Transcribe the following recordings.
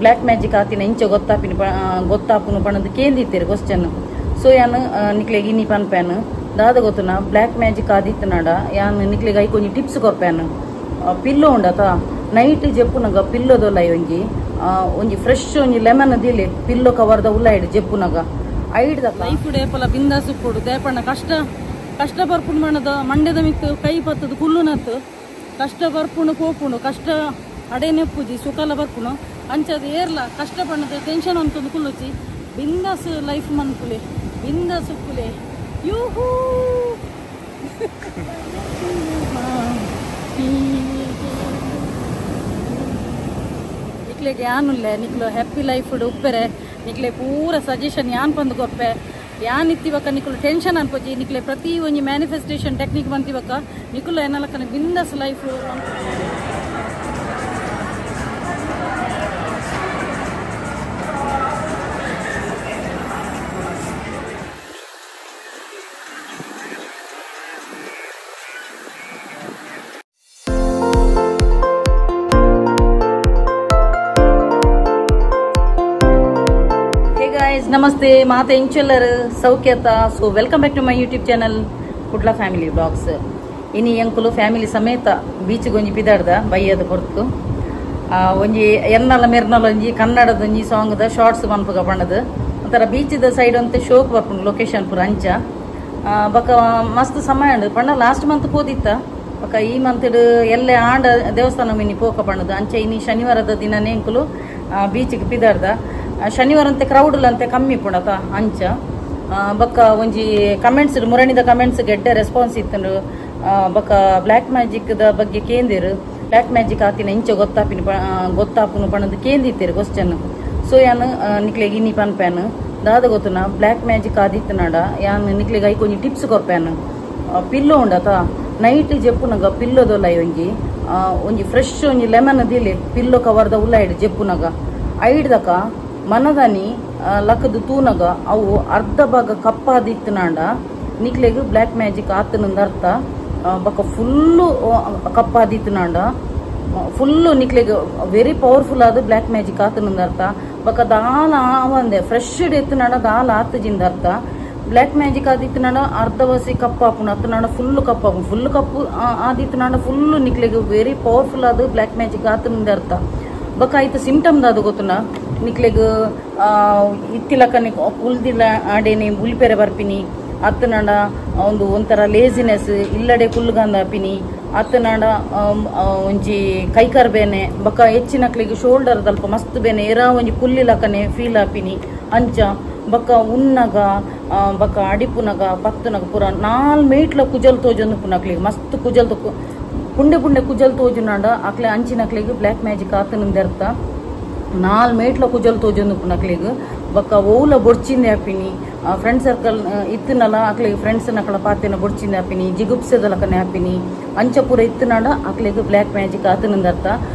Black magic ಆತಿನ ಇಂಚ ಗೊತ್ತಾಪಿನ ಗೊತ್ತಾಪುನು ಪಣದು ಕೇಂದಿತ್ತೀರು question. ಸೊ ಯಾನ್ ನಿಕ್ಲೆಗ್ ಇನಿ ಪನ್ಪೇನು ದಾದ ಗೊತ್ತುನ ಬ್ಲ್ಯಾಕ್ ಮ್ಯಾಜಿಕ್ ಆದಿತ್ತನಾಡ ಯಾನ್ ನಿಕ್ಲೆಗ್ ಐಕ್ ಒಂಜಿ ಟಿಪ್ಸ್ ಕೊರ್ಪೇನು. ಪಿಲ್ಲೋ ಉಂಡತ ನೈಟ್ ಜೆಪ್ಪುನಗ ಪಿಲ್ಲೋದೊಲ್ಲ ಒಂಜಿ ಒಂಜಿ ಫ್ರೆಶ್ ಒಂಜಿ ಲೆಮನ್ ದಿಲೆ ಪಿಲ್ಲೋ ಕವರ್ದ ಉಲ್ಲೈಡ್ ಜೆಪ್ಪುನಗ ಐಡ್ದ ಲೈಫ್ ಡೇಪಲ ಬಿಂದಾಸು ಕೊಡು ದೇಪಣ್ಣ ಕಷ್ಟ ಕಷ್ಟ ಬರ್ಪುಂಡು ಮಣ್ಣದ ಮಂಡ್ಯದ ಮಿತ್ತು ಕೈ ಪತ್ತದ ಕುಲ್ಲುನತ್ತು ಕಷ್ಟ ಬರ್ಪುಂಡು ಪೋಪುಂಡು ಕಷ್ಟ ಅಡೇನೆಪ್ಪುಜಿ ಸುಖಲ ಬರ್ಪುಂಡು ಅಂಚದ ಏರ್ಲ ಕಷ್ಟ ಪಣ್ಣದ ಟೆನ್ಷನ್ ಅಂತಂದು ಕುಲ್ಲುಚಿ ಬಿಂದಾಸ್ ಲೈಫ್ ಮನ್ಪುಲೆ ಬಿಂದಾಸ್ ಉಪ್ಪುಲೆ ಯೂಹೂ. ನಿಕ್ಲೆಗ್ ಯಾನುಲ್ಲೆ ನಿಕ್ಲು ಹ್ಯಾಪಿ ಲೈಫ್ ಉಪ್ಪೆರೆ ನಿಕ್ಲೆ ಪೂರ ಸಜೆಷನ್ ಯಾನ್ ಪಂದು ಕೊರ್ಪೆ ಯಾನ್ ಇತ್ತಿವಕ್ಕ ನಿಕ್ಲು ಟೆನ್ಷನ್ ಅನ್ಪೊಜಿ ನಿಕ್ಲೆ ಪ್ರತಿ ಒಂಜಿ ಮ್ಯಾನಿಫೆಸ್ಟೇಷನ್ ಟೆಕ್ನಿಕ್ ಬಂತಿವಕ್ಕ ನಿಕುಲು ಏನಲಕ್ಕನ ಬಿಂದಾಸ್ ಲೈಫ್. ನಮಸ್ತೆ ಮಾತೆ ಇಂಚೆಲ್ಲರ್ ಸೌಖ್ಯತ. So welcome back to my YouTube channel Kudla family blogs. ಇನಿ ಎಂಕುಲು ಫ್ಯಾಮಿಲಿ ಸಮೇತ ಬೀಚ್ಗೆ ಒಂಜಿ ಪಿದಾಡ್ದ ಬೈಯದ ಹೊರ್ತು ಒಂಜಿ ಎನ್ನಲ ಮೆರ್ನಲ ಒಂಜಿ ಕನ್ನಡದ ಒಂಜಿ ಸಾಂಗ್ದ ಶಾರ್ಟ್ಸ್ ಮನ್ಪುಗ ಪಣ್ಣದು ಒಂಥರ ಬೀಚ್ದ ಸೈಡ್ ಅಂತ ಶೋಕ್ ಬರ್ಪುಂಡು ಲೊಕೇಶನ್ ಪೂರ ಅಂಚ ಬೊಕ ಮಸ್ತ್ ಸಮಯ ಉಂಡು ಪಂಡ ಲಾಸ್ಟ್ ಮಂತ್ ಪೋದಿತ್ತ ಬೊಕ ಈ ಮಂತ್ ಎಲ್ಲೆ ಆಂಡ ದೇವಸ್ಥಾನ ಮಿನಿ ಪೋಕ ಪಣ್ಣದು ಅಂಚ ಇನಿ ಶನಿವಾರದ ದಿನನೇ ಎಂಕುಲು ಬೀಚ್ಗೆ ಪಿದಾಡ್ದ. ಶನಿವಾರ ಅಂತೆ ಕ್ರೌಡ್ ಅಂತೆ ಕಮ್ಮಿ ಪುಣತ ಅಂಚ ಬೊಕ್ಕ ಒಂಜಿ ಕಮೆಂಟ್ಸ್ ಮುರಣಿದ ಕಮೆಂಟ್ಸ್ ಗೆಡ್ಡೆ ರೆಸ್ಪಾನ್ಸ್ ಇತ್ತು. ಬೊಕ್ಕ ಬ್ಲ್ಯಾಕ್ ಮ್ಯಾಜಿಕ್ the ಬಗ್ಗೆ ಕೇಂದಿರು ಬ್ಲ್ಯಾಕ್ ಮ್ಯಾಜಿಕ್ ಆತಿನ ಇಂಚ ಗೊತ್ತಾಪಿನ ಗೊತ್ತಾಪುನು ಪಣದು ಕೇಂದಿತ್ತೀರು ಕ್ವಶನ್. ಸೊ ಯಾನ್ ನಿಕ್ಲೆಗ್ ಇನಿ ಪನ್ಪೇನು ದಾದ ಗೊತ್ತುನ ಬ್ಲ್ಯಾಕ್ ಮ್ಯಾಜಿಕ್ ಆದಿತ್ತನಾಡ ಯಾನ್ ನಿಕ್ಲೆಗ್ ಐಕ್ ಒಂಜಿ ಟಿಪ್ಸ್ ಕೊರ್ಪೇನು. ಪಿಲ್ಲೋ ಉಂಡತ ನೈಟ್ ಜೆಪ್ಪುನಗ ಪಿಲ್ಲೋದೊಲ್ಲ ಒಂಜಿ ಒಂಜಿ ಫ್ರೆಶ್ ಒಂಜಿ ಲೆಮನ್ ದಿಲೆ ಪಿಲ್ಲೋ ಕವರ್ದ ಉಲ್ಲೈಡ್ ಜೆಪ್ಪುನಗ ಐಡ್ದಕ ಮನದಾನಿ ಲಕ್ಕದು ತೂನಗ ಅವು ಅರ್ಧ ಭಾಗ ಕಪ್ಪಾದಿತ್ತನಾಂಡ ನಿಕ್ಲೆಗ್ ಬ್ಲ್ಯಾಕ್ ಮ್ಯಾಜಿಕ್ ಆತನಂದ ಅರ್ಥ. ಬೊಕ ಫುಲ್ಲು ಕಪ್ಪಾದಿತ್ತನಾಂಡ ಫುಲ್ಲು ನಿಕ್ಲೆಗ್ ವೆರಿ ಪವರ್ಫುಲ್ ಆದ ಬ್ಲ್ಯಾಕ್ ಮ್ಯಾಜಿಕ್ ಆತನಂದ ಅರ್ಥ. ಬೊಕ ದಾಲ ಆವಂದೆ ಫ್ರೆಶ್ ಎತ್ತನಾಂಡ ದಾಲ ಆತಜಿಂದ ಅರ್ಥ. ಬ್ಲ್ಯಾಕ್ ಮ್ಯಾಜಿಕ್ ಆದಿತ್ತನಾಂಡ ಅರ್ಧವಸಿ ಕಪ್ಪಾಪುಂಡು ಅತ್ತನಾಂಡ ಫುಲ್ಲು ಕಪ್ಪಾಪುಂಡು ಫುಲ್ಲು ಕಪ್ಪು ಆದಿತ್ತನಾಂಡ ಫುಲ್ಲು ನಿಕ್ಲೆಗ್ ವೆರಿ ಪವರ್ಫುಲ್ ಆದ ಬ್ಲ್ಯಾಕ್ ಮ್ಯಾಜಿಕ್ ಆತನಂದ ಅರ್ಥ. ಬೊಕ ಐತ ಸಿಂಪ್ಟಮ್ ದಾದ ಗೊತ್ತುನ ನಿಕ್ಲೆಗ್ ಇತ್ತಿಲಕ್ಕನೆ ಕುಲ್ದಿಲ್ಲ ಆಡೇನಿ ಉಲ್ಪೆರೆ ಬರ್ಪಿನಿ ಅತ್ತನಾಂಡ ಒಂದು ಒಂಥರ ಲೇಜಿನೆಸ್ ಇಲ್ಲಡೆ ಕುಲ್ಗಂದ ಆಪಿನಿ ಅತ್ತನಾಂಡ ಒಂಜಿ ಕೈಕಾರ್ ಬೇನೆ ಬೊಕ ಹೆಚ್ಚಿನಕ್ಲೆಗ್ ಶೋಲ್ಡರ್ ದಲ್ಪ ಮಸ್ತ್ ಬೇನೆ ಏರಾ ಒಂಜಿ ಕುಲ್ಲಿಲಕ್ಕನೆ ಫೀಲ್ ಆಪಿನಿ ಅಂಚ ಬೊಕ ಉನ್ನಗ ಬೊಕ ಅಡಿಪುನಗ ಪತ್ತುನಗ ಪೂರ 4 ಮೇಟ್ಲ ಕುಜಲ್ ತೋಜೊಂದು ಪುನಕ್ಲೆಗ್ ಮಸ್ತ್ ಕುಜಲ್ ಪುಂಡೆ ಪುಂಡೆ ಕುಜಲ್ ತೋಜುನಾಂಡ ಅಕ್ಲೆ ಅಂಚಿನಕ್ಲೆಗ್ ಬ್ಲ್ಯಾಕ್ ಮ್ಯಾಜಿಕ್ ಆತನಂದ ಅರ್ಥ. 4 ಮೇಟ್ಲ ಕುಜಲ್ ತೋಜೊಂದು ಪುನಕ್ಲೆಗ್ ಬೊಕ ಓಲ ಬೊಡ್ಚಿಂದೆ ಆಪಿನಿ ಫ್ರೆಂಡ್ ಸರ್ಕಲ್ ಇತ್ತನಲ್ಲ ಅಕ್ಲೆಗ್ ಫ್ರೆಂಡ್ಸ್ ನಕಲ ಪಾತೆನ ಬೊಡ್ಚಿಂದೆ ಆಪಿನಿ ಜಿಗುಪ್ಸೆದಲಕನೆ ಆಪಿನಿ ಅಂಚ ಪೂರ ಇತ್ತನಾಂಡ ಅಕ್ಲೆಗ್ ಬ್ಲ್ಯಾಕ್ ಮ್ಯಾಜಿಕ್ ಆತನಂದ ಅರ್ಥ.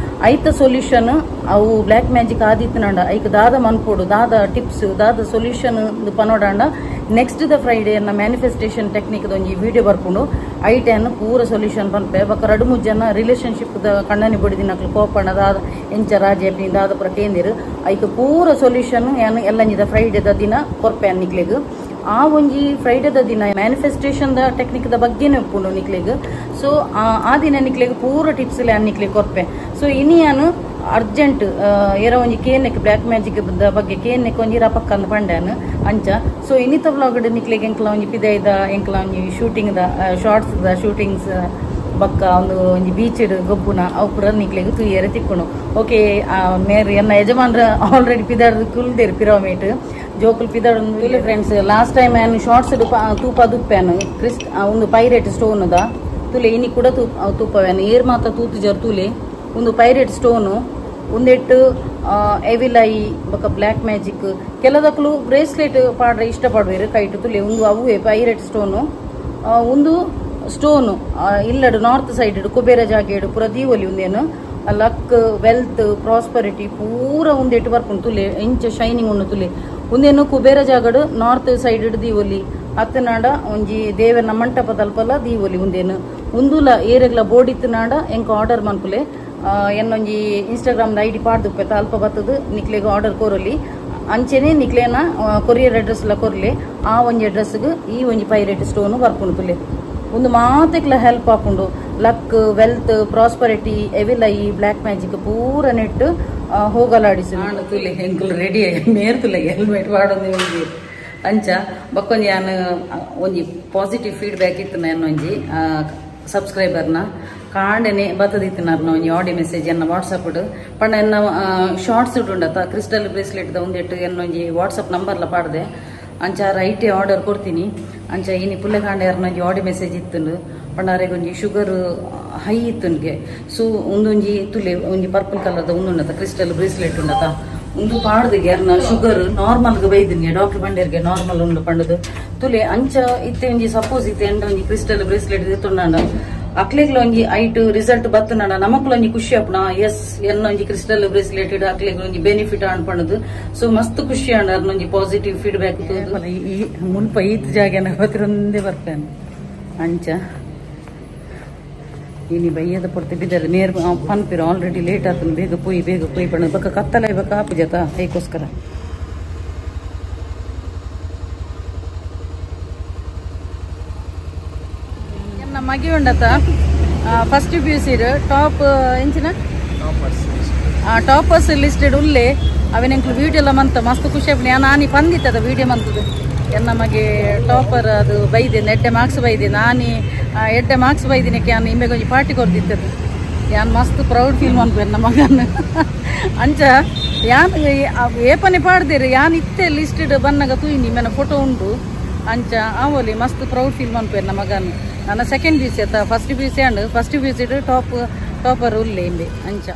ಐತ ಸೊಲ್ಯೂಷನ್ ಅವು ಬ್ಲ್ಯಾಕ್ ಮ್ಯಾಜಿಕ್ ಆದಿತ್ತನಾಂಡ ಐಕ್ ದಾದ ಮನ್ಪೊಡು ದಾದ ಟಿಪ್ಸ್ ದಾದ ಸೊಲ್ಯೂಷನ್ ಪನೋಡಾಂಡ ನೆಕ್ಸ್ಟ್ the Friday ಅನ್ನ ಮ್ಯಾನಿಫೆಸ್ಟೇಷನ್ ಟೆಕ್ನಿಕ್ ಒಂಜಿ ವಿಡಿಯೋ ಬರ್ಪುಂಡು ಐಟೆನ್ ಪೂರ ಸೊಲ್ಯೂಷನ್ ಪನ್ಪೆ. ಬೊಕ 2-3 ಜನ ರಿಲೇಷನ್ಶಿಪ್ the ಕಣ್ಣನಿ ಬೊಡಿದಿನಕ್ಲು ಕೋಪಣ್ಣ ದಾದ ಎಂಚ ರಾಜೆ ದಾದ ಪೂರ ಕೇಂದಿರು ಐಕ್ ಪೂರ ಸೊಲ್ಯೂಷನ್ ಯಾನ್ ಎಲ್ಲಂಜಿದ ಫ್ರೈಡೇದ ದಿನ ಕೊರ್ಪೆ ನಿಕ್ಲೆಗ್. ಆ ಒಂಜಿ ಫ್ರೈಡೇದ ದಿನ ಮ್ಯಾನಿಫೆಸ್ಟೇಷನ್ the technique the ಬಗ್ಗೆನೇ ಉಪ್ಪುಂಡು ನಿಕ್ಲೆಗ್. ಸೊ ಆ ದಿನ ನಿಕ್ಲೆಗ್ ಪೂರ ಟಿಪ್ಸ್ ಯಾನ್ ನಿಕ್ಲೆಗ್ ಕೊರ್ಪೆ. ಸೊ ಇನಿ ಯಾನ್ ಅರ್ಜೆಂಟ್ ಏರ ಒಂಜಿ ಕೇನೆಕ್ ಬ್ಲ್ಯಾಕ್ ಮ್ಯಾಜಿಕ್ the ಬಗ್ಗೆ ಕೇನೆಕ್ ಒಂಜಿ ರಪಕ್ಕ ಅಂದ್ ಪಂಡ್ಯಾನ್ ಅಂಚ. ಸೊ ಇನ್ನಿತ ವ್ಲಾಗ್ ನಿಕ್ಲೆಗ್ ಎಂಕ್ಲ ಒಂಜಿ ಪಿದೈದ ಎಂಕ್ಲ ಒಂಜಿ shooting the shorts the shootings ಬೊಕ್ಕ ಒಂದು ಒಂಜಿ ಬೀಚ್ ಗೊಬ್ಬುನ ಅವು ಪೂರ ನಿಕ್ಲೆಗ್ ತೂಯೆರೆ ತಿಕ್ಕುಂಡು. ಓಕೆ ಮೇರ್ ಎನ್ನ ಯಜಮಾನ್ರ ಆಲ್ರೆಡಿ ಪಿದಾಡ್ದು ಕುಲ್ದೇರು ಪಿರಾಮಿಡ್ ಜೋಕುಲ್ ಪಿದಾಡ್. ಫ್ರೆಂಡ್ಸ್ ಲಾಸ್ಟ್ ಟೈಮ್ ಯಾನ್ ಶಾರ್ಟ್ಸ್ ತೂಪ ದುಪ್ಪ್ಯಾನು ಕ್ರಿಸ್ಟ್ ಒಂದು ಪೈರೇಟ್ ಸ್ಟೋನ್ the ತುಲೆ ಇನಿ ಕೂಡ ತೂಪವ್ಯಾನು ಏರ್ ಮಾತ ತೂತು ಜರ್ ತುಲೆ ಒಂದು ಪೈರೇಟ್ ಸ್ಟೋನು ಒಂದೆಟ್ಟು ಎವಿಲೈ ಬೊಕ ಬ್ಲ್ಯಾಕ್ ಮ್ಯಾಜಿಕ್ ಕೆಲದಕ್ಲು ಬ್ರೇಸ್ಲೆಟ್ ಪಾಡ್ರೆ ಇಷ್ಟಪಡುವೆರು ಕೈಟು ತುಲೆ ಒಂದು ಅವುವೆ ಪೈರೇಟ್ ಸ್ಟೋನು ಒಂದು ಸ್ಟೋನು ಇಲ್ಲಡು ನಾರ್ತ್ ಸೈಡ್ ಕುಬೇರ ಜಾಗೆಡು ಪೂರ ದೀವೊಲಿ ಉಂದೇನು ಲಕ್ ವೆಲ್ತ್ ಪ್ರಾಸ್ಪರಿಟಿ ಪೂರ ಉಂದೆಟ್ಟು ಬರ್ಪುಂಡು ತುಲೆ ಇಂಚ ಶೈನಿಂಗ್ ಉಂಡು ತುಲೆ ಉಂದೇನು ಕುಬೇರ ಜಾಗಡು ನಾರ್ತ್ ಸೈಡ್ ದೀವೊಲಿ ಅತ್ತನಾಡ ಒಂಜಿ ದೇವನ ಮಂಟಪದಲ್ಪಲ ದೀವೊಲಿ ಉಂದೇನು ಉಂದುಲ ಏರೆಗ್ಲ ಬೋಡಿತ್ತನಾಡ ಎಂಕ ಆರ್ಡರ್ ಮನ್ಪುಲೆ. ಎನ್ನೊಂಜಿ ಇನ್ಸ್ಟಾಗ್ರಾಮ್ ದ ಐಡಿ ಪಾಡ್ದುಪ್ಪೆತ ಅಲ್ಪ ಬತ್ತದು ನಿಕ್ಲೆಗ್ ಆರ್ಡರ್ ಕೊರೊಲಿ ಅಂಚೆನೆ ನಿಕ್ಲೇನ ಕೊರಿಯರ್ ಅಡ್ರೆಸ್ ಲ ಕೊರ್ಲೆ ಆ ಒಂಜಿ ಅಡ್ರೆಸ್ ಗ್ ಈ ಒಂಜಿ ಪೈರೇಟ್ ಸ್ಟೋನ್ ಬರ್ಪುಂಡು ತುಲೆ ಒಂದು ಮಾತೆಕ್ಲ ಹೆಲ್ಪ್ ಆಪುಂಡು luck wealth prosperity evil eye black magic ಪೂರ ನೆಟ್ ಹೋಗಲಾಡಿಸು ತುಲೆ ಎಂಕುಲು ರೆಡಿ ಮೇರ್ ತುಲೆ ಹೆಲ್ಮೆಟ್ ಪಾಡೊಂದು ಒಂಜಿ ಅಂಚ ಬಕ್ಕೊಂಜಿ ಯಾನ್ ಒಂಜಿ ಪಾಸಿಟಿವ್ ಫೀಡ್ಬ್ಯಾಕ್ ಇತ್ತು ನಾನು ಒಂಜಿ ಸಬ್ಸ್ಕ್ರೈಬರ್ನ ಕಾಂಡನೆ ಬತ್ತದಿತ್ತಿನಾರ್ನ ಒಂಜಿ ಆಡಿಯೋ ಮೆಸೇಜ್ ಎನ್ನ ವಾಟ್ಸಪ್ ಪಂಡ ಎನ್ನ ಶಾರ್ಟ್ಸ್ ಉಂಡತ ಕ್ರಿಸ್ಟಲ್ ಬ್ರೇಸ್ಲೆಟ್ ದ ಒಂದೆಟ್ಟು ಎನ್ನೊಂಜಿ ವಾಟ್ಸಪ್ ನಂಬರ್ಲ ಪಾಡ್ದೆ ಅಂಚ ರೈಟೇ ಆರ್ಡರ್ ಕೊಡ್ತೀನಿ ಅಂಚ ಇನಿ ಪುಲ್ಲೆಕಾಂಡೆ ಒಂಜಿ ಆಡಿಯೋ ಮೆಸೇಜ್ ಇತ್ತುಂಡು ಪಂಡ ಅರೆಗೊಂಜಿ ಶುಗರ್ ಹೈ ಇತ್ತುನ್ಗೆ ಸೊ ಒಂದೊಂಜಿ ತುಲೆ ಒಂಜಿ ಪರ್ಪಲ್ ಕಲರ್ದ ಉಂದುಂಡತ ಕ್ರಿಸ್ಟಲ್ ಬ್ರೇಸ್ಲೆಟ್ ಉಂಡತ ಒಂದು ಪಾಡ್ದಿಗೆ ಅರ್ನ ಶುಗರ್ ನಾರ್ಮಲ್ ಗೆ ಬೈದಿನ್ಗೆ ಡಾಕ್ಟರ್ ಬಂಡೇರ್ಗೆ ನಾರ್ಮಲ್ ಉಂಡು ಪಂಡದು ತುಲೆ ಅಂಚ ಇತ್ತೆ ಒಂಜಿ ಸಪೋಸ್ ಇತ್ತೆ ಎಂಡ ಒಂಜಿ ಕ್ರಿಸ್ಟಲ್ ಬ್ರೇಸ್ಲೆಟ್ ಇತ್ತುಂಡ ಅಕ್ಲೆಗ್ಲ ಒಂಜಿ ಐಟ್ ರಿಸಲ್ಟ್ ಬತ್ತುಂಡ ನಮಕ್ಲ ಒಂಜಿ ಖುಷಿ ಆಪುನ ಎಸ್ ಎನ್ನೊಂಜಿ ಕ್ರಿಸ್ಟಲ್ ಬ್ರೇಸ್ಲೆಟ್ ಅಕ್ಲೆಗ್ ಒಂಜಿ ಬೆನಿಫಿಟ್ ಅನ್ಪಣದು ಸೊ ಮಸ್ತ್ ಖುಷಿ ಆಂಡ ಅರ್ನೊಂಜಿ ಪಾಸಿಟಿವ್ ಫೀಡ್ಬ್ಯಾಕ್ ಈ ಮುಲ್ಪ ಈತ್ ಜಾಗನ ಬತ್ತಿರೊಂದೇ ಬರ್ತೇನೆ ಅಂಚ ಇನಿ ಬಯ್ಯದ ಪೊರ್ತು ಬಿದ್ದಾರೆ ನೇರ್ ಪನ್ಪಿರ ಆಲ್ರೆಡಿ ಲೇಟ್ ಆತನ ಬೇಗ ಪೋಯಿ ಬೇಗ ಪೋಯಿ ಪಣ ಬಕ್ಕ ಕತ್ತಲ ಬಕ್ಕ ಆಪುಜತ ಐಕೋಸ್ಕರ ಎನ್ನ ಮಗಿ ಉಂಡತ first P U C top ಎಂಚಿನ ಟಾಪರ್ಸ್ ಲಿಸ್ಟೆಡ್ ಉಲ್ಲೆ ಅವೆನೆಂಕ್ಲು ವೀಡಿಯೋ ಎಲ್ಲ ಮಂತ ಮಸ್ತ್ ಖುಷಿ ಆಪುಂಡು ಯಾನ್ ಆನಿ ಪಂದಿತ್ತದ ವೀಡಿಯೋ ಮಂತದು ಎನ್ನ ಮಗೆ ಟಾಪರ್ ಅದು ಬೈದೆ ಎಡ್ಡೆ ಮಾರ್ಕ್ಸ್ ಬೈದೆ ನಾನಿ ಎಡ್ಡೆ ಮಾರ್ಕ್ಸ್ ಬೈದಿನಕ್ಕೆ ಯಾನ್ ಇಂಬೆಗ್ ಒಂಜಿ ಪಾರ್ಟಿ ಕೊರ್ದಿತ್ತದು ಯಾನ್ ಮಸ್ತ್ ಪ್ರೌಡ್ ಫೀಲ್ ಮನ್ಪು ಎನ್ನ ಮಗನ್ ಅಂಚ ಯಾನ್ ಏಪನೆ ಪಾಡ್ದೇರು ಯಾನ್ ಇತ್ತೆ ಲಿಸ್ಟೆಡ್ ಬನ್ನಗ ತೂಯಿನಿ ಮೆನ ಫೋಟೋ ಉಂಡು ಅಂಚ ಆವೊಲಿ ಮಸ್ತ್ ಪ್ರೌಡ್ ಫೀಲ್ ಮನ್ಪು ಎನ್ನ ಮಗನ್ ನನ್ನ ಸೆಕೆಂಡ್ ಪಿ ಯು ಸಿ ಅತ್ತ first P U C and first P U C topper ಉಲ್ಲೆ ಇಂಬೆ ಅಂಚ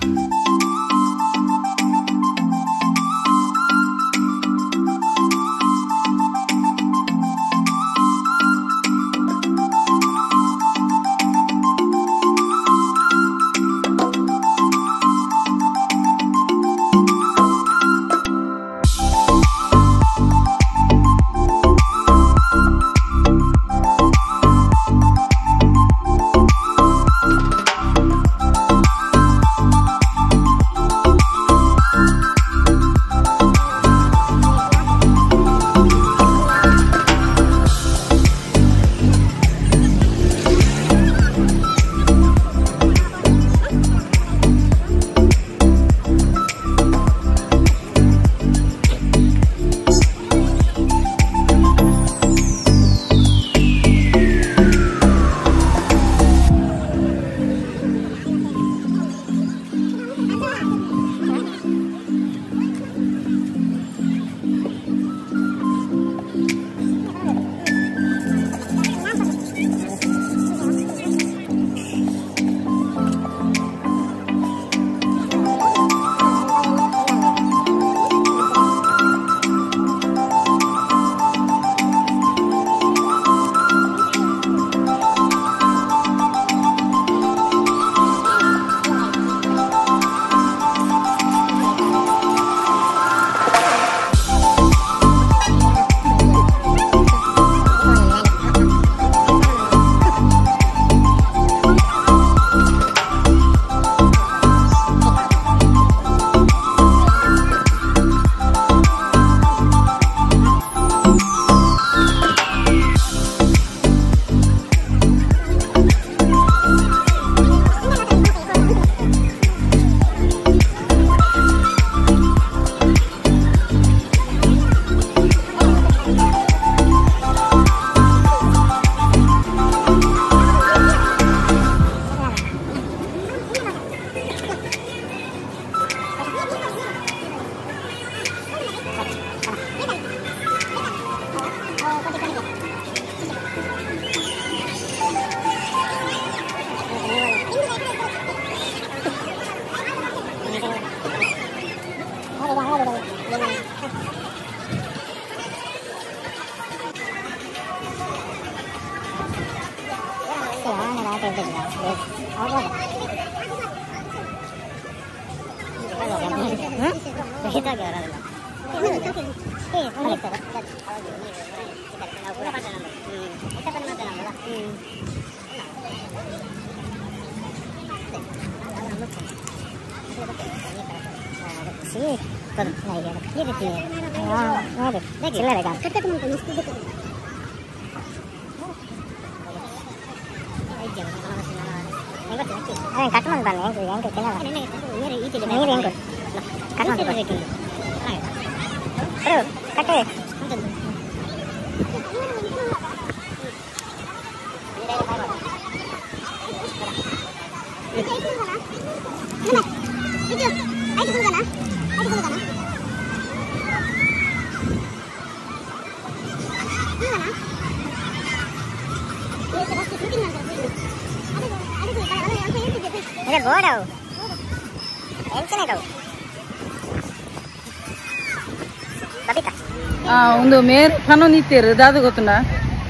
ಒಂದು ಮೇರ್ ಪನೊಂದು ಇತ್ತೇರು ದಾದ ಗೊತ್ತುಂಡ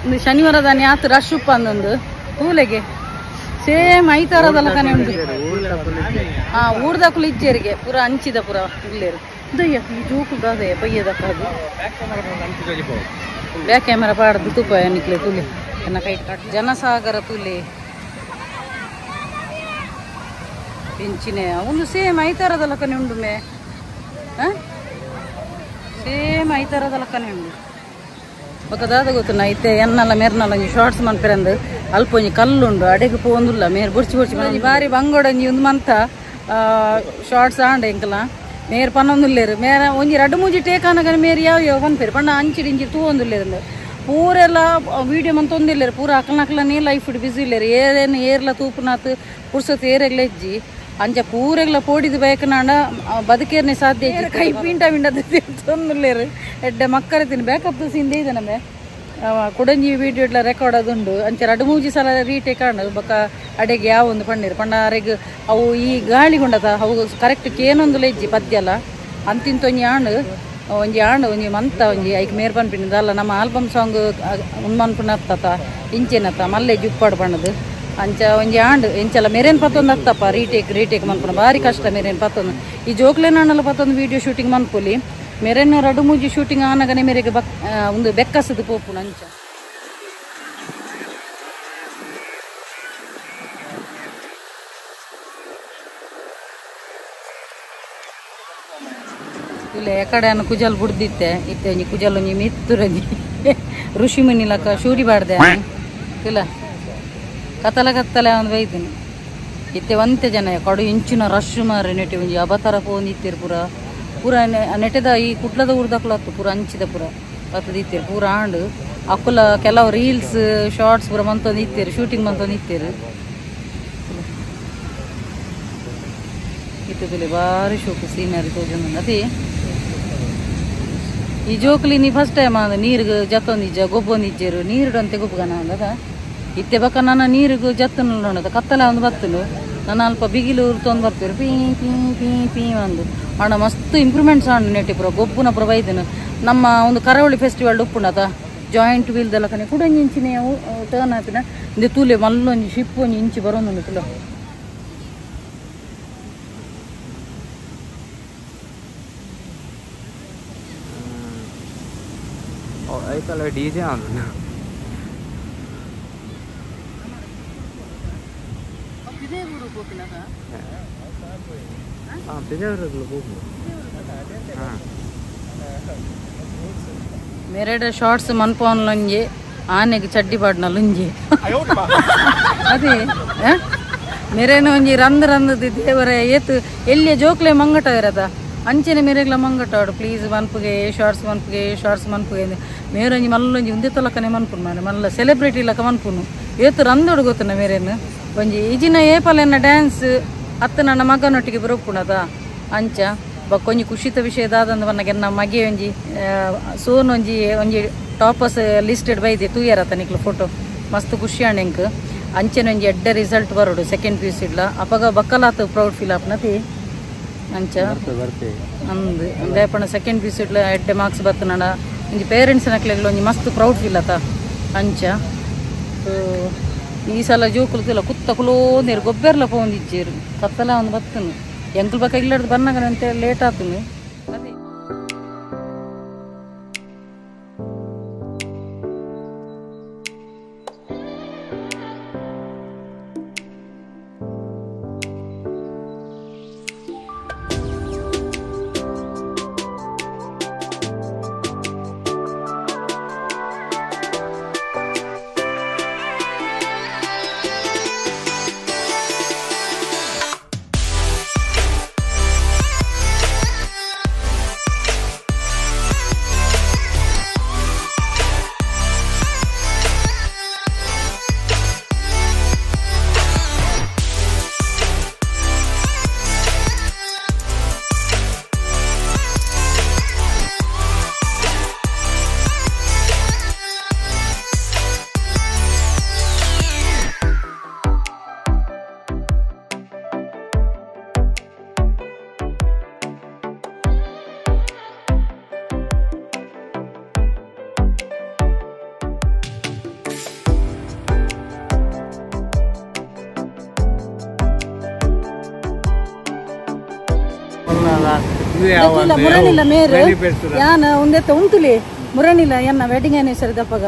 ಒಂದು ಶನಿವಾರ ದಾನಿ ಆತು ರಶ್ ಉಪ್ಪ ಅಂದೊಂದು ತೂಲೆಗೆ ಸೇಮ್ ಐತಾರದಲ್ಲ ಕನೆ ಉಂಡು. ಹಾ ಊರ್ದಕುಲು ಇಜ್ಜೇರಿಗೆ ಪೂರ ಅಂಚಿದ ಪೂರ ಇಲ್ಲೇರು ದಯ್ಯ ಈ ಜೋಕು ದಾದಯ್ಯ ಬಯ್ಯದಕ್ಕ ಅದು ಬ್ಯಾಕ್ ಕ್ಯಾಮರಾ ಪಾಡ್ದು ತೂಪ ನಿಕ್ಲೆ ತುಲೆ ಎನ್ನ ಕೈ ಜನಸಾಗರ ತುಲೆ ಇಂಚಿನೆ ಒಂದು ಸೇಮ್ ಐತಾರದಲ್ಲ ಕನೆ ಉಂಡು ಮೇ ಸೇಮ್ ಐತಾರದಲ್ಲ ಕನೆ ಉಂಡು. ಬೊಕ ದಾದ ಗೊತ್ತುಂಡ ಇತ್ತೆ ಎನ್ನಲ್ಲ ಮೇರ್ನಲ್ಲ ಒಂಜಿ ಶಾರ್ಟ್ಸ್ ಮನ್ಪೆರಂದು ಅಲ್ಪ ಒಂಜಿ ಕಲ್ಲುಂಡು ಅಡೆಗೆ ಪೋಂದುಲ್ಲ ಮೇರ್ ಬುರ್ಚಿ ಬುರ್ಚಿ ಒಂಜಿ ಬಾರಿ ಬಂಗೋಡೊಂಜಿ ಒಂದು ಮಂತ ಶಾರ್ಟ್ಸ್ ಆಂಡ ಎಂಕಲ ಮೇರ್ ಪನ್ನೊಂದುಲ್ಲೇರು ಮೇರ ಒಂಜಿ ರಡ್ಡು ಮೂಜಿ ಟೇಕ್ ಆನಗನ ಮೇರ್ ಯಾವ ಯಾವ ಪನ್ಪೇರು ಪಂಡ ಅಂಚಿಡಿ ಇಂಚಿ ತೂವೊಂದುಲ್ಲೇರು ಪೂರೆಲ್ಲ ವೀಡಿಯೋ ಮಂತೊಂದಿಲ್ಲೇರು ಪೂರ ಅಕಲ್ನಕಲನೇ ಲೈಫ್ ಬಿಸಿ ಇಲ್ಲೇರು ಏರೇನು ಏರ್ಲ ತೂಪುನಾತ್ ಪುರ್ಸೊತ್ತು ಏರೆಗ್ಲ ಇಜ್ಜಿ ಅಂಚ ಪೂರೆಗ್ಲ ಪೋಡಿದ ಬಯಕನಾಂಡ ಬದುಕೇರ್ನೆ ಸಾಧ್ಯ ಕೈ ಪಿಂಟ ಪಿಂಟ ತೊಂದುಲ್ಲೇರು ಎಡ್ಡೆ ಮಕ್ಕಳ ತಿನ್ನು ಬ್ಯಾಕಪ್ ಸೀನ್ ಇದೆ ನಮ್ಮೆ ಕುಡಂಜಿ ವೀಡಿಯೋ ಇಡ್ಲ ರೆಕಾರ್ಡ್ ಅದುಂಡು ಅಂಚ ರಡ್ಡು ಮೂಜಿ ಸಲ ರೀಟೇಕ್ ಆಂಡ್ ಬೊಕ ಅಡೆಗೆ ಯಾವ ಒಂದು ಪಣ್ಣೀರು ಪಂಡ ಅರೆಗ್ ಅವು ಈ ಗಾಳಿ ಗುಂಡತ ಅವು ಕರೆಕ್ಟ್ ಕೇನೊಂದುಲ ಇಜ್ಜಿ ಪದ್ಯಲ ಅಂತಿಂತ ಒಂಜಿ ಆಂಡ್ ಒಂಜಿ ಆಂಡ್ ಒಂಜಿ ಮಂತ ಒಂಜಿ ಐಕ್ ಮೇರ್ ಪನ್ಪಿನ ಅಲ್ಲ ನಮ್ಮ ಆಲ್ಬಮ್ ಸಾಂಗ್ ಉನ್ಮನ್ಪುನ ಅತ್ತತ ಇಂಚೆನತ ಮಲ್ಲೆ ಜುಪ್ಪಾಡು ಪಣ್ಣದು ಅಂಚ ಒಂಜಿ ಆಂಡ್ ಎಂಚಲ ಮೇರೇನ್ ಪತ್ತೊಂದು ಅತ್ತಪ್ಪ ರೀಟೇಕ್ ರೀಟೇಕ್ ಮನ್ಪುನ ಭಾರಿ ಕಷ್ಟ ಮೇರೇನ್ ಪತ್ತೊಂದು ಈ ಜೋಕ್ಲೇನಾಂಡಲ ಪತ್ತೊಂದು ವೀಡಿಯೋ ಶೂಟಿಂಗ್ ಮನ್ಪುಲಿ ಮೇರೇನ್ ರಡ್ಡು ಮೂಜಿ ಶೂಟಿಂಗ್ ಆನಗನೆ ಮೇರೆಗೆ ಬಕ್ ಒಂದು ಬೆಕ್ಕಸದು ಪೋಪುನ ಅಂಚ. ಇಲ್ಲ ಎಕಡೆ ಅನ್ನ ಕುಜಲ್ ಬುಡ್ದಿತ್ತೆ ಇತ್ತೆ ಒಂಜಿ ಕುಜಲ್ ಒಂಜಿ ಮಿತ್ತುರಂಜಿ ಋಷಿ ಮುನಿ ಲಕ್ಕ ಶೂರಿ ಬಾಡ್ದೆ ಇಲ್ಲ ಕತ್ತಲ ಕತ್ತಲೆ ಒಂದು ಬೈತೀನಿ ಇತ್ತೆ ಒಂತೆ ಜನ ಕಡು ಇಂಚಿನ ರಶ್ ಮಾರಿ ನೆಟ್ಟಿ ಒಂಜಿ ಅಬತರ ಪೋಂದಿತ್ತೀರು ಪೂರ ಪೂರ ನೆಟ್ಟದ ಈ ಕುಡ್ಲದ ಊರ್ದಕ್ಲತ್ತು ಪೂರ ಅಂಚಿದ ಪೂರ ಬತ್ತದಿತ್ತೀರು ಪೂರ ಆಂಡ್ ಅಕ್ಕುಲ ಕೆಲವು ರೀಲ್ಸ್ ಶಾರ್ಟ್ಸ್ ಪೂರ ಮಂತೊಂದು ಇತ್ತೀರು ಶೂಟಿಂಗ್ ಮಂತೊಂದು ಇತ್ತೀರು ಇತ್ತದಲ್ಲಿ ಭಾರಿ ಶೋಕು ಸೀನರಿ ತೋಜೊಂದು ಅದೇ ಈ ಜೋಕುಲಿ ನೀ ಫಸ್ಟ್ ಟೈಮ್ ಅಂದ ನೀರಿಗೆ ಜತ್ತೊಂದಿಜ್ಜ ಗೊಬ್ಬೊಂದಿಜ್ಜೇರು ನೀರುಡಂತೆ ಗೊಬ್ಬಗನ ಅಂದದ ಇತ್ತೆ ಬಕ್ಕ ನನ್ನ ನೀರಿಗೂ ಜತ್ತು ನೋಡೋದ ಕತ್ತಲ ಒಂದು ಬತ್ತಲು ನನ್ನ ಅಲ್ಪ ಬಿಗಿಲು ತೊಂದು ಬರ್ತೀರಿ ಪೀ ಪೀ ಪೀ ಪೀ ಅಂದು ಅಣ್ಣ ಮಸ್ತ್ ಇಂಪ್ರೂವ್ಮೆಂಟ್ಸ್ ಆಂಡ್ ನೆಟ್ಟಿ ಪೂರ ಗೊಬ್ಬುನ ಪೂರ ಬೈದನು ನಮ್ಮ ಒಂದು ಕರಾವಳಿ ಫೆಸ್ಟಿವಲ್ ಉಪ್ಪುಂಡತ ಜಾಯಿಂಟ್ ವೀಲ್ದೆಲ್ಲ ಕನೆ ಕೂಡ ಒಂಜಿ ಇಂಚಿನ ಟರ್ನ್ ಆಪಿನ ಇಂದು ತೂಲೆ ಮಲ್ಲೊಂಜಿ ಶಿಪ್ ಒಂಜಿ ಇಂಚಿ ಬರೋಂದುಂಡು ತುಲ. ಐತಲ್ಲ ಡಿಜೆ ಆನ್ ಮೆರಡ ಶಾರ್ಟ್ಸ್ ಮನ್ಪೋನ್ ಲೊಂಜಿ ಆನೆಗೆ ಚಡ್ಡಿ ಪಾಡ್ನ ಲುಂಜಿ ಅದೇ ಮೆರೇನ ಒಂಜಿ ರಂದ್ ರಂದ್ ದೇವರ ಏತು ಎಲ್ಲಿಯ ಜೋಕ್ಲೆ ಮಂಗಟ ಇರದ ಅಂಚೆನೆ ಮೆರೆಗ್ಲ ಮಂಗಟ ಆಡು ಪ್ಲೀಸ್ ಮನ್ಪುಗೆ ಶಾರ್ಟ್ಸ್ ಮನ್ಪುಗೆ ಶಾರ್ಟ್ಸ್ ಮನ್ಪುಗೆ ಮೇರೊಂಜಿ ಮಲ್ಲೊಂಜಿ ಉಂದೆ ತಲಕನೆ ಮನ್ಪುನು ಮಾರೆ ಮಲ್ಲ ಸೆಲೆಬ್ರಿಟಿ ಲಕ ಮನ್ಪುನು ಏತು ರಂದೋಡು ಗೊತ್ತುನ ಮೇರೇನು ಒಂಜಿ ಇಜಿನ ಏಪಲೆನ್ನ ಡ್ಯಾನ್ಸ್ ಅತ್ತ ನನ್ನ ಮಗನೊಟ್ಟಿಗೆ ಬರೋಪುಣದ ಅಂಚ ಬೊಕ್ಕೊಂಜಿ ಖುಷಿತ ವಿಷಯ ದಾದಂದು ಬನ್ನಗೆ ನಮ್ಮ ಮಗೆ ಒಂಜಿ ಸೋನ್ ಒಂಜಿ ಒಂಜಿ ಟಾಪರ್ಸ್ ಲಿಸ್ಟೆಡ್ ಬೈದೆ ತೂಯರತ ನಿಕ್ಲು ಫೋಟೋ ಮಸ್ತ್ ಖುಷಿ ಆಂಡ್ ಎಂಕ್ ಅಂಚೆನ ಒಂಜಿ ಎಡ್ಡೆ result ಬರೋಡು second P U Siddle ಅಪಗ ಬಕ್ಕಲಾತು ಪ್ರೌಡ್ ಫೀಲ್ ಆಪ್ನತಿ ಅಂಚ ಅಂದ್ ದೇಪಣ ಸೆಕೆಂಡ್ ಪಿ ಯು ಸಿಡ್ಲ ಎಡ್ಡೆ ಮಾರ್ಕ್ಸ್ ಬತ್ತನಡ ಒಂಜಿ ಪೇರೆಂಟ್ಸ್ ನಕ್ಲೆಗ್ಲ ಒಂಜಿ ಮಸ್ತ್ ಪ್ರೌಡ್ ಫೀಲ್ ಆತ ಅಂಚ. ಈ ಸಲ ಜೋಕುಲು ಕುತ್ತ ಕುಲೋ ನೀರು ಗೊಬ್ಬೆರ್ಲ ಪೋಂದಿಜ್ಜೇರು ಕತ್ತಲ ಒಂದು ಬತ್ತನು ಎಂಕುಲು ಬಕ್ಕ ಇಲ್ಲಡ್ದು ಬನ್ನಗನ ಅಂತ ಲೇಟ್ ಆತನು. ಅದೇ ಮುರಣಿಲ್ಲ ಮೇರು ಯಾನ ಒಂದೆತ್ತ ಉಂತುಲಿ ಮುರಣಿಲ್ಲ ಎನ್ನ ವೆಡ್ಡಿಂಗ್ ಆನಿವರ್ಸರಿ ದಪ್ಪಗ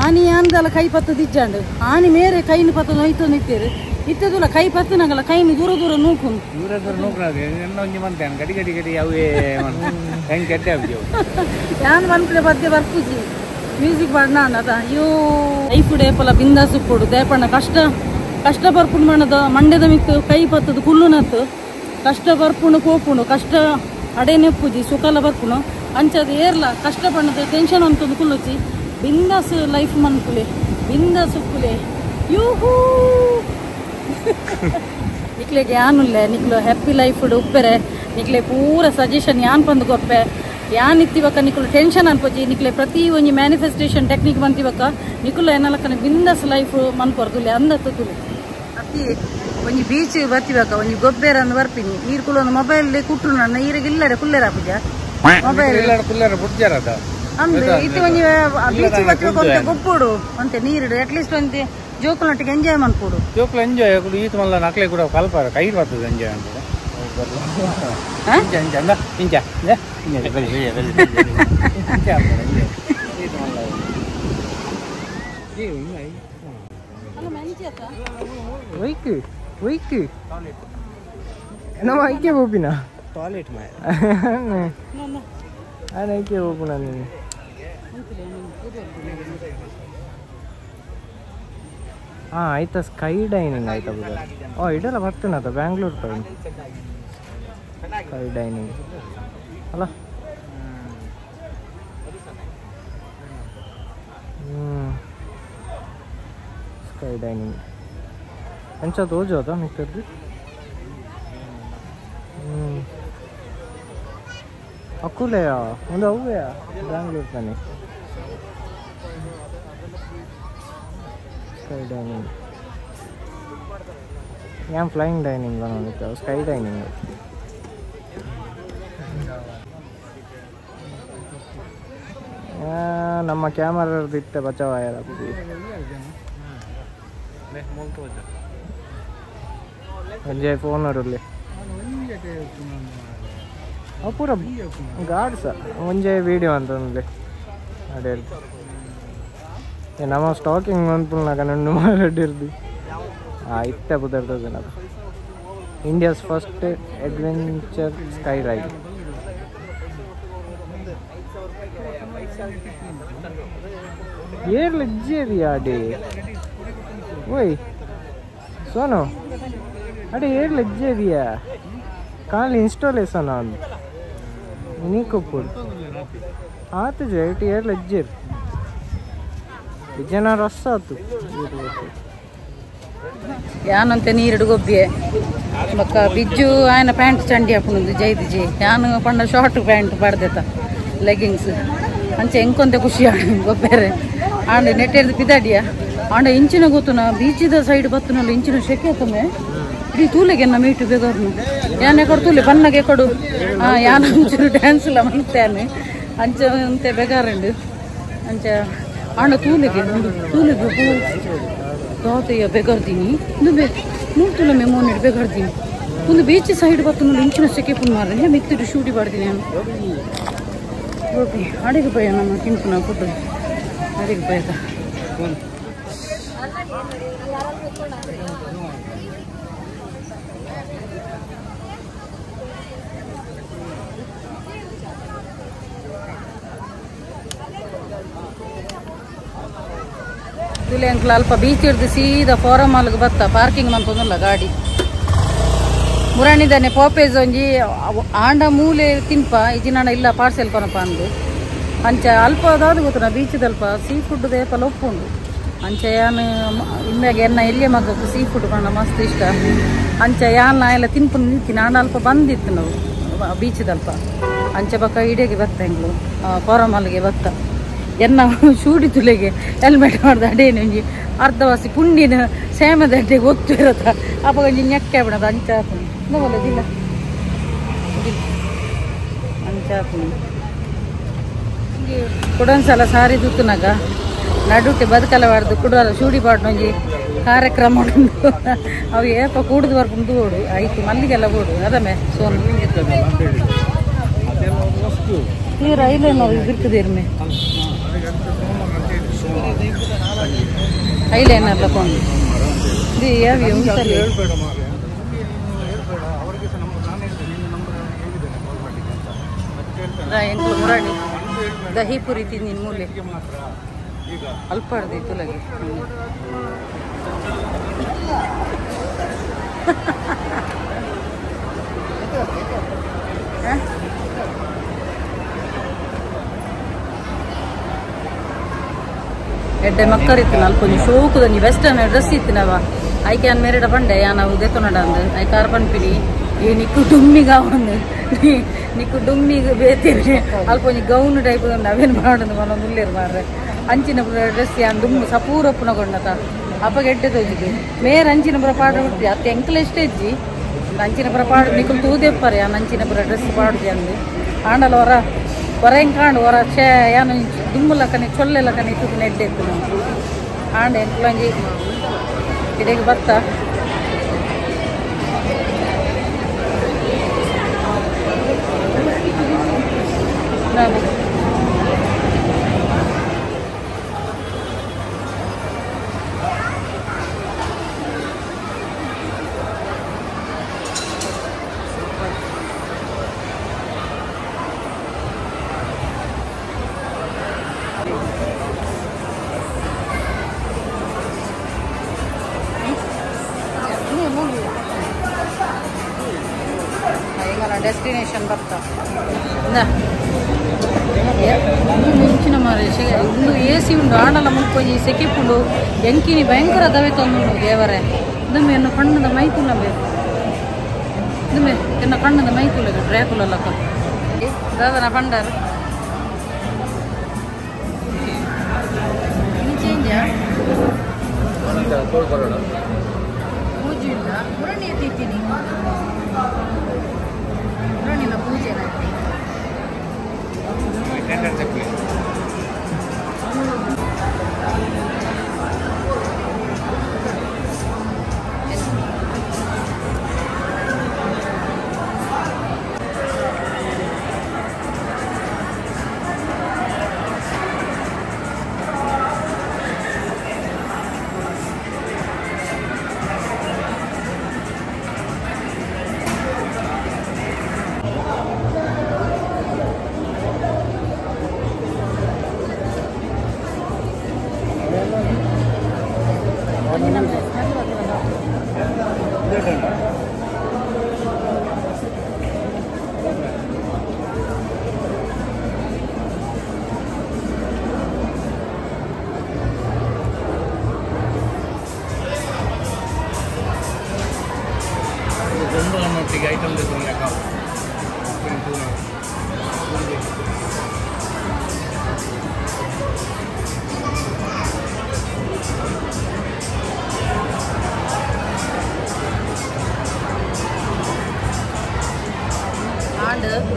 ಆನಿ ಯಾನ್ದಲ್ಲ ಕೈ ಪತ್ತು ದಿಜ್ಜಾಂಡು ಆನಿ ಮೇರೆ ಕೈನು ಪತ್ತು ನೊಯ್ತು ನಿತ್ತೀರು ಇತ್ತದಲ್ಲ ಕೈ ಪತ್ತು ನಂಗಲ್ಲ ಕೈನು ದೂರ ದೂರ ನೂಕು ದೂರ ದೂರ ನೂಕು ಒಂಜಿ ಮಂತೆ ಗಡಿ ಗಡಿ ಗಡಿ ಅವೇ ಹೆಂಗೆ ಕೆಟ್ಟ ಯಾನ್ ಮನ್ಪುಲೆ ಪದ್ಯ ಬರ್ಪುಜಿ ಮ್ಯೂಸಿಕ್ ಪಾಡ್ ನಾನು ಅದ ಅಯ್ಯೋ ಲೈಫ್ ಡೇಪಲ ಬಿಂದಾಸು ಕೊಡು ದೇಪಣ್ಣ ಕಷ್ಟ ಕಷ್ಟ ಬರ್ಪುಂಡು ಮಣ್ಣದ ಮಂಡ್ಯದ ಮಿತ್ತು ಕೈ ಪತ್ತದು ಕುಲ್ಲುನತ್ತು ಕಷ್ಟ ಬರ್ಪುಣು ಕೋಪುಣು ಕಷ್ಟ ಅಡೇನೆಪ್ಪುಜಿ ಸುಖಲ ಬರ್ಪುಣು ಅಂಚದ ಏರ್ಲ ಕಷ್ಟ ಪಣ್ಣದ ಟೆನ್ಷನ್ ಅಂತಂದು ಕುಲ್ಲುಚಿ ಬಿಂದಾಸು ಲೈಫ್ ಮನ್ಪುಲೆ ಬಿಂದಾಸು ಉಪ್ಪುಲೆ ಯೂಹೂ ನಿಕ್ಲೆಗೆ ಯಾನುಲ್ಲೆ ನಿಕ್ಲು ಹ್ಯಾಪಿ ಲೈಫ್ ಉಪ್ಪೆರೆ ನಿಕ್ಲೆ ಪೂರ ಸಜೆಷನ್ ಯಾನ್ ಪಂದು ಕೊಪ್ಪೆ ಯಾನ್ ಇತ್ತಿವಕ್ಕ ನಿಕ್ಲು ಟೆನ್ಷನ್ ಅನ್ಪೊಜಿ ನಿಕ್ಲೆ ಪ್ರತಿ ಒಂಜಿ ಮ್ಯಾನಿಫೆಸ್ಟೇಷನ್ ಟೆಕ್ನಿಕ್ ಬಂತಿವಕ್ಕ ನಿಕುಲು ಏನಲಕ್ಕನೆ ಬಿಂದಾಸ್ ಲೈಫ್ ಮನ್ಕೊರ್ದುಲೆ ಅಂದತ್ತು ತುಲೆ ಅತ್ತಿ ಒಂಜಿ ಬೀಚ್ ಬರ್ತಿವಕ್ಕ ಒಂಜಿ ಗೊಬ್ಬೇರ ಅಂದ್ ಬರ್ಪಿನಿ ನೀರು ಕುಲ್ಲೊಂದು ಮೊಬೈಲ್ ಕುಟ್ಟು ನನ್ನ ಈರಿಗೆ ಇಲ್ಲಡೆ ಕುಲ್ಲೇರ ಪೂಜಾ ಮೊಬೈಲ್ ಕುಲ್ಲೇರ ಬುಡ್ಜಾರ ಅದ ಅಂದ್ ಇತ್ತಿ ಒಂಜಿ ಬೀಚ್ ಬರ್ತಿವಕ್ಕ ಒಂತೆ ಗೊಬ್ಬುಡು ಒಂತೆ ನೀರು ಅಟ್ಲೀಸ್ಟ್ ಒಂತೆ ಜೋಕುಲೊಟ್ಟಿಗೆ ಎಂಜಾಯ್ ಮನ್ಪೊಡು ಜೋಕುಲು ಎಂಜಾಯ್ ಈತ ಮಲ್ಲ ನಕ್ಲೆ ಕೂಡ ಕಲ್ಪಾರ ಕೈ ಬರ್ತದೆ ಎಂಜಾಯ್ ಅಂತ ಇಂಚ ಇಂಚ ಇಂಚ ಒಯ್ಕ್ ಒಯ್ಕ್ ನಮ್ಮ ಐಕೆ ಹೋಪಿನ ಟಾಯ್ಲೆಟ್ ನಾನು ಐಕೆ ಹೋಪುನ ನೀನು ಹಾಂ ಆಯ್ತಾ ಸ್ಕೈ ಡೈನಿಂಗ್ ಆಯ್ತಾ ಬುದ ಓ ಇದೆಲ್ಲ ಬರ್ತೇನೆ ಬ್ಯಾಂಗ್ಳೂರ್ ಕಡೆ ಸ್ಕೈ ಡೈನಿಂಗ್ ಅಲ್ಲ ಹ್ಞೂ ಸ್ಕೈ ಡೈನಿಂಗ್ ಅಂಚ ತೋಜು ಅದ ಮಿಕ್ಕದ್ದು ಹ್ಞೂ ಅಕ್ಕುಲೆಯಾ ಒಂದು ಅವ್ವೆಯಾ ಬ್ಯಾಂಗ್ಳೂರ್ ತಾನೆ ಸ್ಕೈ ಡೈನಿಂಗ್ ಯಾನ್ ಫ್ಲೈಯಿಂಗ್ ಡೈನಿಂಗ್ ಬಂದಿತ್ತು ಸ್ಕೈ ಡೈನಿಂಗ್ ನಮ್ಮ ಕ್ಯಾಮರಾ ಇತ್ತೆ ಬಚಾವಾಯರ ಒಂಜೆ ಫೋನ್ ಇರಲಿ ಅವು ಪೂರ ಗಾಡ್ಸ ಒಂಜೆ ವೀಡಿಯೋ ಅಂತಂದ್ಲಿ ಅದೇ ನಮ್ಮ ಸ್ಟಾಕಿಂಗ್ ಮನ್ಪುಲ್ನಾಗ ನಂಡು ಮಾರಾಡಿರ್ದು ಇತ್ತೆ ಪುದರ್ತದೆ ಅದು India's first adventure sky ride ಏರ್ಲ ಇಜ್ಜೇರಿ ಅಡೆ ಓಯ್ ಸೋನು ಅಡೆ ಏರ್ಲ ಇಜ್ಜೇರಿಯಾ ಖಾಲಿ ಇನ್ಸ್ಟಾಲೇಷನ್ ಆನ್ ಇನಿಕೊಪ್ಪುಡು ಆತು ಜೈಟ್ ಏರ್ಲ ಇಜ್ಜೇರಿ ವಿಜಯನ ರಸ ಆತು ಯಾನಂತೆ ನೀರಿಡು ಗೊಬ್ಬಿಯೆ ಬೊಕ್ಕ ಬಿಜ್ಜು ಆಯನ ಪ್ಯಾಂಟ್ ಚಂಡಿ ಹಾಪುಂಡು ಜೈದಿಜಿ ಯಾನು ಪಂಡ ಶಾರ್ಟ್ ಪ್ಯಾಂಟ್ ಪಾಡ್ದೆತ ಲೆಗ್ಗಿಂಗ್ಸ್ ಅಂಚೆ ಎಂಕೊಂತೆ ಖುಷಿ ಆಂಡ್ ಗೊಬ್ಬೇರೆ ಆಂಡ್ ನೆಟ್ಟೆರ್ದು ಪಿದಾಡಿಯ ಆಂಡ ಇಂಚಿನ ಗೊತ್ತುನ ಬೀಚಿದ ಸೈಡ್ ಬತ್ತುನಲ್ಲ ಇಂಚಿನ ಶೆಕೆ ಆತಮೆ ಇಡೀ ತೂಲೆಗೆ ನಮ್ಮ ಮೀಟು ಬೇಗರ್ನು ಯಾನೆ ಕೊಡು ತೂಲೆ ಬನ್ನಗೆ ಕೊಡು ಯಾನ ಒಂಚೂರು ಡ್ಯಾನ್ಸ್ ಇಲ್ಲ ಮಂತೇನೆ ಅಂಚೆ ಅಂತೆ ಬೇಗಾರಂಡು ಅಂಚೆ ಆಂಡ ತೂಲೆಗೆ ತೂಲೆಗೆ ದಾತಯ್ಯ ಬೇಗರ್ದೀನಿ ನುಬೆ ನೂರ್ತುಲ ಮೋನ್ ಬೇಗರ್ದೀನಿ ಒಂದು ಬೀಚ್ ಸೈಡ್ ಬತ್ತು ಇಂಚಿನ ಸೆಕೆ ಪುನ್ ಮಾರನೆ ಮಿಕ್ತಿಡು ಶೂಟಿ ಪಾಡ್ತೀನಿ ನಾನು ಗೋಪಿ ಅಡಿಗೆ ಪೋಯ ನಮ್ಮ ತಿನ್ಪುನ ಕೊಟ್ಟು ಅಡಿಗೆ ಪೋಯತ ತುಲೆ ಅಂಕ್ಲ ಅಲ್ಪ ಬೀಚ್ ಹಿಡ್ದು ಸೀದಾ ಫೋರಮ್ ಮಾಲ್ಗೆ ಬತ್ತ ಪಾರ್ಕಿಂಗ್ ಮಂತೊಂದಲ್ಲ ಗಾಡಿ ಮುರಾಣಿದಾನೆ ಪೋಪೇಜ್ ಒಂಜಿ ಆಂಡ ಮೂಲೆ ತಿನ್ಪ ಇಜಿನಾಣ ಇಲ್ಲ ಪಾರ್ಸೆಲ್ ಪನಪ ಅಂದು ಅಂಚ ಅಲ್ಪ ಅದಾದ ಗೊತ್ತನ ಬೀಚದಲ್ಪ ಸೀ ಫುಡ್ ದೇಪಲ ಒಪ್ಪುಂಡು ಅಂಚ ಯಾನ್ ಇಮ್ಮ್ಯಾಗ ಎನ್ನ ಎಲ್ಲಿಯ ಮಗಕ್ಕೆ ಸೀ ಫುಡ್ ಪಂಡ ಮಸ್ತ್ ಇಷ್ಟ ಅಂಚ ಯಾನ್ ಎಲ್ಲ ತಿನ್ಪು ನಿಂತೀನಿ ಆಂಡ ಅಲ್ಪ ಬಂದಿತ್ತು ನಾವು ಬೀಚದಲ್ಪ ಅಂಚೆ ಬಕ್ಕ ಇಡಿಯಾಗೆ ಬತ್ತ ಎಂಗ್ಲು ಫೋರಮ್ ಮಾಲ್ಗೆ ಬತ್ತ ಎನ್ನ ಶೂಡಿ ತುಲೆಗೆ ಹೆಲ್ಮೆಟ್ ಮಾಡ್ದ ಅಡೇನು ಒಂಜಿ ಅರ್ಧವಾಸಿ ಪುಂಡಿನ ಸೇಮದ ಅಡ್ಡೆಗೆ ಒತ್ತು ಇರತ್ತ ಅಪಗ ಒಂಜಿ ನೆಕ್ಕೆ ಬಿಡೋದು ಅಂಚ ಹಾಪುನಿ ನೋವಲ್ಲದಿಲ್ಲ ಅಂಚ ಹಾಪುನಿ ಕುಡೊಂದ್ಸಲ ಸಾರಿ ದೂತುನಾಗ ನಡುಟೆ ಬದುಕಲ ಬಾರ್ದು ಕುಡಲ್ಲ ಶೂಡಿ ಪಾಡ್ನ ಒಂಜಿ ಕಾರ್ಯಕ್ರಮ ಉಂಡು ಅವು ಏಪ ಕೂಡುದು ಬರ್ಪುಂಡು ಬೋಡು ಆಯ್ತು ಮಲ್ಲಿಗೆಲ್ಲ ಬೋಡು ಅದಮೆ ಸೋನು. ತೀರ ಐಲೈನರ್ ಇರ್ಕದೇರ್ಮೆ ಐಲೈನರ್ ಲಕೊಂಡು ಇದು ಯಾವ ಉಂಟಲ್ಲಿ ಎಂಕುಲು ಮುರಾಣಿ ದಹಿ ಪುರಿ ತಿಂದಿನ ಮೂಲೆ ಅಲ್ಪ ತುಲಗೆ ಎಡ್ಡೆ ಮಕ್ಕರಿತ್ತು ಅಲ್ಪ ಒಂಜಿ ಶೋಕುದೊಂಜಿ ವೆಸ್ಟರ್ನ್ ಡ್ರೆಸ್ ಇತ್ತಿನವ ಐಕೆ ಅನ್ ಮೇರೆಡ ಬಂಡೆ ಯಾನ ಅವು ದೆತ್ತೊನಡ ಅಂದ್ I car ಪನ್ಪಿನಿ ಈ ನಿಕ್ಕು ಡುಮ್ಮಿಗ ಒಂದು ನಿಕ್ಕು ಡುಮ್ಮಿಗ ಬೇತಿರಿ ಅಲ್ಪ ಒಂಜಿ ಗೌನ್ ಟೈಪ್ ಉಂಡು ಅವೇನು ಮಾಡೋದು ಮನ ಮುಲ್ಲೇರು ಮಾರ್ರೆ ಅಂಚಿನ ಡ್ರೆಸ್ ಯಾನ್ ದುಮ್ಮು ಸಪೂರಪ್ಪುನ ಕೊಂಡತ ಅಪ್ಪಗೆ ಎಡ್ಡೆ ತೋಜಿಗೆ ಮೇರ್ ಅಂಚಿನ ಪುರ ಪಾಡ ಬಿಡ್ತಿ ಅತ್ತೆ ಎಂಕಲ್ ಎಷ್ಟೇ ಇಜ್ಜಿ ಅಂಚಿನ ಪುರ ಪಾಡು ನಿಕುಲು ತೂದೆಪ್ಪರೆ ಯಾನ್ ಅಂಚಿನ ಪುರ ಡ್ರೆಸ್ ಪಾಡುಜಿ ಅಂದು ಆಂಡಲ ಹೊರ ಹೊರ ಹೆಂಗೆ ಕಾಂಡು ಹೊರ ಛೇ ಯಾನು ದುಮ್ಮುಲಕ್ಕನೆ ಚೊಲ್ಲೆಲಕ್ಕನೆ ಇತ್ತು ಎಡ್ಡೆ ಇತ್ತು ನಾವು ಆಂಡ ಎಂಕುಲಂಜಿ ಇಡೆಗೆ ಬತ್ತ ನಾನು ಡೆಸ್ಟಿನೇಷನ್ ಬರ್ತಾ ಮುಂಚಿನ ಮಾರೆ ಇಂದು ಎ ಸಿ ಉಂಡು ಆಂಡಲ ಮುಲ್ಪೊಂಜಿ ಸೆಕೆಪುಂಡು ಎಂಕಿನಿ ಭಯಂಕರ ದವೆ ತಂದುಂಡು ದೇವರೇ ಇಂದೊಮ್ಮೆ ಎನ್ನ ಕಣ್ಣದ ಮೈತುಲ ಬೇಕು ಇಂದೊಮ್ಮೆ ಎನ್ನ ಕಣ್ಣದ ಮೈತುಲ ಡ್ರ್ಯಾಕುಲಲ್ಲಕ್ಕ ದಾದನ ಭಂಡಾರ ಚೇಂಜಾ ಪೂಜೆ ಇಲ್ಲ ಪುರಣಿ ಎತ್ತಿತ್ತೀನಿ ಪುರಣಿನ ಪೂಜೆ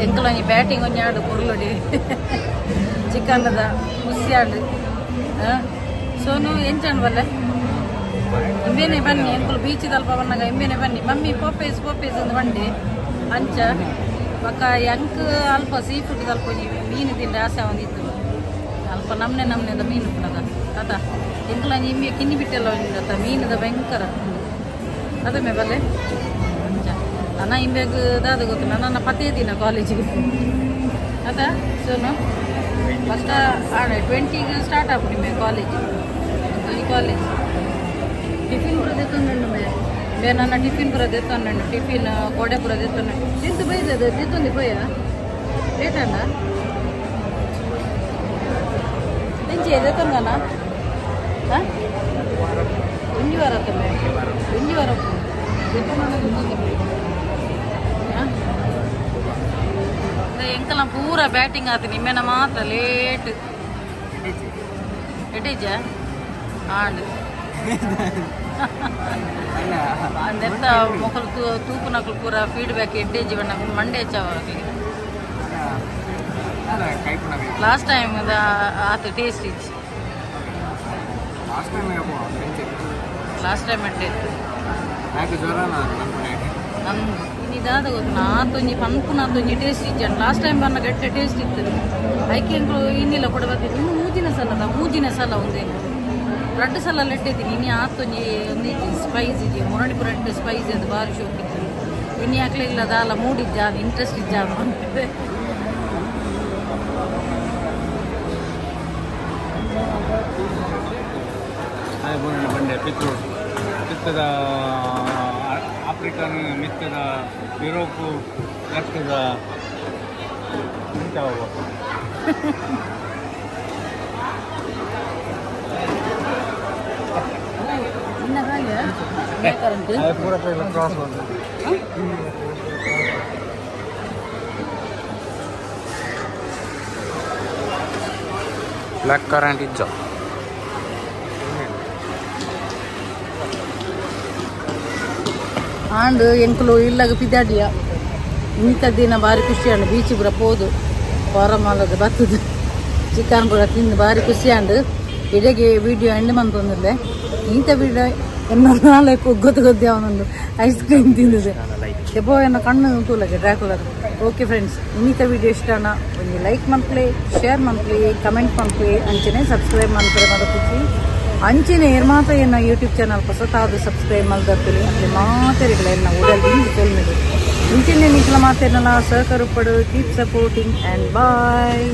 ಎಂಕಲೊಂಜಿ ಬ್ಯಾಟಿಂಗ್ ಒಂಜಿ ಆಡು ಪೊರ್ಲುಡಿ ಚಿಕನ್ದ ಖುಷಿ ಆಡು ಸೋನು ಎಂಚಾಂಡ್ ಬಲ್ಲೆ ಇಂಬೇನೆ ಬನ್ನಿ ಎಂಕುಲು ಬೀಚ್ ದಲ್ಪ ಬನ್ನಾಗ ಇಂಬೇನೆ ಬನ್ನಿ ಮಮ್ಮಿ ಪೋಪೇಸ್ ಪೋಪೇಸ್ ಅಂದ್ ಬಂಡಿ ಅಂಚ ಬೊಕ್ಕ ಎಂಕ್ ಅಲ್ಪ ಸೀ ಫುಡ್ ದಲ್ಪ ಒಂಜಿ ಮೀನು ತಿಂಡ ಆಸೆ ಒಂದಿತ್ತು ಅಲ್ಪ ನಮ್ನೆ ನಮ್ನೆದ ಮೀನು ಪುನದ ಅದ ಎಂಕುಲೊಂಜಿ ಇಂಬೆ ಕಿನ್ನಿ ಬಿಟ್ಟೆಲ್ಲ ಒಂಜಿ ಮೀನುದ ಭಯಂಕರ ಅದಮ್ಮೆ ಬಲ್ಲೆ ಅಂಚ ನನ್ನ ಇಂಬೆಗ್ ದಾದ ಗೊತ್ತು ನನ್ನ ಪತ್ತೆ ದಿನ ಕಾಲೇಜಿಗೆ ಅದ ಸೋನು ಫಸ್ಟ್ ಆಡ 20ಗೆ ಸ್ಟಾರ್ಟ್ ಆಪುಂಡು ಮೇ ಕಾಲೇಜ್ ಈ ಕಾಲೇಜ್ ಟಿಫಿನ್ ಪೂರ ದೆತ್ತೊಂದುಂಡು ಮೇ ಬೇ ನನ್ನ ಟಿಫಿನ್ ಪೂರ ದೆತ್ತೊಂದುಂಡು ಟಿಫಿನ್ ಕೊಡೆ ಪೂರ ದೆತ್ತೊಂದುಂಡು ತಿಂದು ಬೈದದ ದೆತ್ತೊಂದು ಪೋಯ ಲೇಟ್ ಅಣ್ಣ ಎಂಚೆ ದೆತ್ತೊಂದನ ಹಾಂ ಒಂಜಿ ವಾರ ತಮ್ಮೆ ಒಂಜಿ ವಾರ ದೆತ್ತೊಂದು ಎಂಕಲ ಪೂರ ಬ್ಯಾಟಿಂಗ್ ಆತು ನಿಮ್ಮೆನ ಮಾತ್ರ ಲೇಟ್ ಎಟೇಜ ಆಂಡ್ ಅಂದೆತ್ತ ಮೊಕಲು ತೂಪುನಕಲು ಪೂರ ಫೀಡ್ಬ್ಯಾಕ್ ಎಡ್ಡೇಜಿ ಬಣ್ಣ ಮಂಡೆ ಹೆಚ್ಚಾವ ಲಾಸ್ಟ್ ಟೈಮ್ ಆತು ಟೇಸ್ಟ್ ಇಚ್ಚಿ ಲಾಸ್ಟ್ ಟೈಮ್ ಎಡ್ಡೆ ಇತ್ತು. ಇದಾದ ಗೊತ್ತು ಆತೊಂಜಿ ಪನ್ಪುನ ಆತೊಂಜಿ ಟೇಸ್ಟ್ ಇಜ್ಜಂಡ್. ಲಾಸ್ಟ್ ಟೈಮ್ ಬನ್ನ ಗಟ್ಟೆ ಟೇಸ್ಟ್ ಇತ್ತು. ಐಕೆ ಇನ್ನಿಲ್ಲ ಕೂಡ ಬರ್ತಿತ್ತು. ಇನ್ನು ಮೂಜಿನ ಸಲ, ಮೂಜಿನ ಸಲ ಒಂದೇನು ರಡ್ಡು ಸಲ ಲೆಟ್ಟಿದ್ದೀನಿ. ಇನ್ನು ಆತೊಂಜಿ ಒಂದು ಸ್ಪೈಸ್ ಇಜ್ಜಿ, ಮುರಣಿ ಪುರಟ್ಟು ಸ್ಪೈಸ್, ಅದು ಬಾರಿ ಶೋಕಿತ್ತು. ಇನ್ನು ಯಾಕ್ಲೆ ಇಲ್ಲ ದಾಲ ಮೂಡಿಜ್ಜ, ಇಂಟ್ರೆಸ್ಟ್ ಇಜ್ಜ ಅಂತ. ಬಂಡೆ ಪಿತೃ ಪಿತ್ತದ ಆಫ್ರಿಕನ್ ಮಿತ್ತದ ಯುರೋಪು ಲೆಕ್ಕದ ಇಂಥವು. ಪೂರ ಕ್ರಾಸ್. ಬ್ಲ್ಯಾಕ್ ಕರೆಂಟ್ ಇಜ್ಜ. ಆಂಡ್ ಎಂಕುಲು ಇಲ್ಲಗ ಪಿದಾಡಿಯ ಇಂಥ ದಿನ ಬಾರಿ ಖುಷಿ ಅಂಡ್ ಬೀಚ್ ಪೂರ ಪೋದು ಹೊರಮಾಲದ ಬತ್ತದು ಚಿಕನ್ ಪೂರ ತಿಂದು ಬಾರಿ ಖುಷಿ ಅಂಡ್. ಇಡಗೆ ವಿಡಿಯೋ ಎಂಡ್ ಮಂತೊಂದಿಲ್ಲ. ಇಂಥ ವಿಡಿಯೋ ಎನ್ನ ನಾಲ್ಕು ಗೊತ್ತು ಗೊತ್ತು ಅವನೊಂದು ಐಸ್ ಕ್ರೀಮ್ ತಿಂದಿದೆ ಎಬೋ ಎನ್ನ ಕಣ್ಣು ತೂಲಗೆ ಡ್ರ್ಯಾಕುಲರ್. ಓಕೆ ಫ್ರೆಂಡ್ಸ್, ಇನ್ನಿತ ವಿಡಿಯೋ ಇಷ್ಟನ ಒಂದು ಲೈಕ್ ಮನ್ಪ್ಲೆ, ಶೇರ್ ಮನ್ಪ್ಲೆ, ಕಮೆಂಟ್ ಮನ್ಪ್ಲೆ, ಅಂಚನೆ ಸಬ್ಸ್ಕ್ರೈಬ್ ಮನ್ಪ್ಲೆ ಮರಪುಚಿ. ಅಂಚನೆ ಮಾತ ಎನ್ನ ಯೂಟ್ಯೂಬ್ ಚಾನಲ್ ಹೊಸತಾದ ಸಬ್ಸ್ಕ್ರೈಬ್ ಮಲ್ದರ್ತೀನಿ ಅಲ್ಲಿ ಮಾತೆರಿಗಳ ಎನ್ನ ಉಡಲ್ ಹಿಂಗೆ ಚೊಲ್ಮಿಡು. ಇಂಚನೆ ನಿಖಲ ಮಾತೇನಲ್ಲ ಸಹಕಾರ ಪಡು. Keep supporting and bye.